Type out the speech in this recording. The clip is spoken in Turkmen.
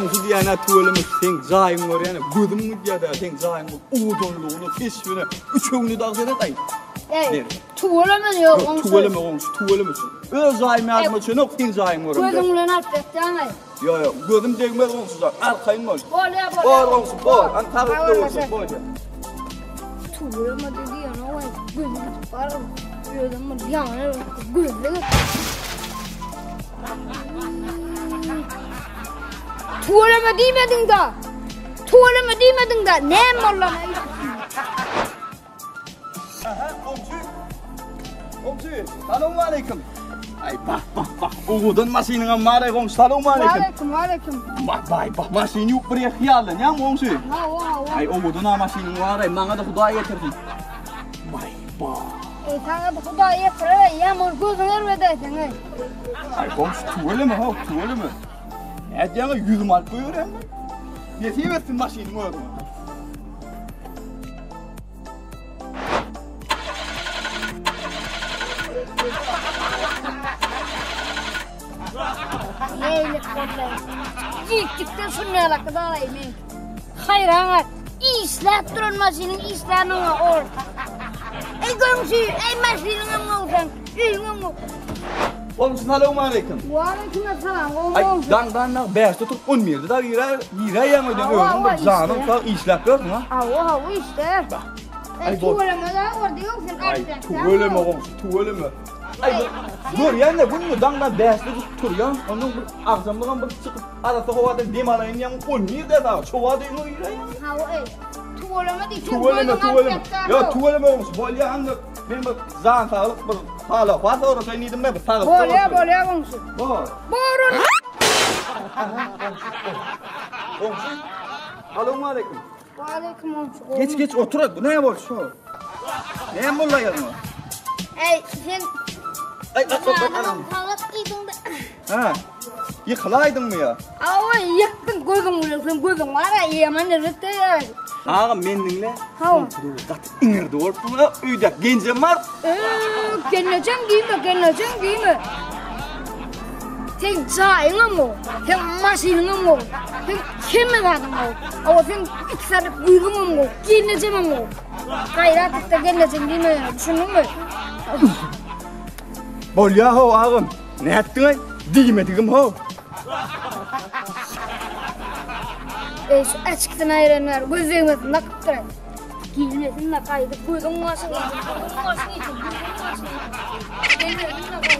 Goňşy diýýän-ä tüweleme seň jaýyň görýän-ä gözüm gidýär-dä seň jaýyň owadanlygyna, keşbine, üçegine dagy seret-aý. Eý, tüweleme ýok goňşy. Tüweleme goňşy, tüweleme. Öz jaýym ýadyma düşenok, seň jaýyňy göremde. Gözüň bilen alyp ýatýaň-aý. Ýok, ýok, gözüm degmez goňşy jan, arkaýyn bol. Bolýa, bolýa. Bor goňşy, bor. Hany saglykda bolsun, bolýa. Tüweleme diýýän-ow, gözüm gidip barýar. Özüm bir ýaňy gözleg Tüweleme diýmediň-de. Tüweleme diýmediň-de. Näme boldy? Aha, goňşy. Goňşy, salowmaleýkim. Aý, bak, bak, bak. Owadan maşynyňam bar-aý, goňşy, salowmaleýkim. Waleýkim, waleýkim. Bak, baý, bak, maşyny ýuwup bir ýer hyýallanýaň, goňşy. Hawa, hawa. Aý, owadan-a maşynyň bar-aý, maňa-da Hudaý getirsin. Baý, bak. Eý, saňa-da Hudaý getirer-eý, ýaman gözüň erbedäýseň-eý. Aý, goňşy, tüweleme, how, tüweleme. Nädýäň-aý, ýüzümi alyp goýberýäň-le. Nesip etsin maşynyň özüňe. Neýlik boldy? Gitdikden şunny alaka dalaý men. Haýran işläp duran maşynyň işlän oňa ol. Ey goňşy, ey maşynyň öňüň sen, öýüň öňüň. Goňşy salowmaleýkim. Waleýkim assalam, gowy Aý, goňşy. daňdan dag bäşde turup on birde dag giräý, giräýýäň öýden özüň bir janyň sag işläp ýörsüň ha. Hawa, hawa işläp. Aý, tüweleme da gördi ýok sen Aý, tüweleme goňşy, tüweleme. Aý, görýän-de günde daňdan bäşde turýaň, ondan bir agşamlygam bir çykyp arassa howadan dem alaýyn diýýäň, on birde dag çowa öýüňe giräýýäň. Hawa, eý. Tüweleme diýseň, Tüweleme, tüweleme. Ýok, tüweleme goňşy, bolýa indi. Men bir jan saglyk bir hal-ahwal soraşaýyn diýdim-de, bir saglyk Bolýa, bolýa goňşy. Bor. Bor. Goňşy. Salowmaleýkim. Waleýkim goňşy. Geç, geç otur, bu näme boldy şu? Näme boldy aýagyňa? Eý, sen Aý, aý, aý, aý. Saglyk diýdiň-de. Hä. Ýykylaýdyňmy ýa? Awa, ýykdyň gözüň bilen, sen gözüň bar-a, ýaman erbet degýär. Agam, men diňle. Hawa. Gaty iňirdi bolupsyň, öýde genjem bar. Eee, gelnejem diýme, gelnejem diýme. Sen jaýyňam gowy, sen maşynyňam gowy, sen hemme zadyň gowy. Awa, sen iki sany gyzyňam gowy, gelnejemem gowy. Gaýrat et-de gelnejem diýme ýöne, düşündiňmi? Bolýa-how, agam. Nätdiň-aý? Diýmedigim how. Eý, şu äçkisini aýyran bäri göz degmesin dakypdyr. Gelmesin-de gaýdyp gözüň başyny iýsin, gözüň başyny iýsin, gözüň başyny iýsin. Gelmesin-de gaýdyp.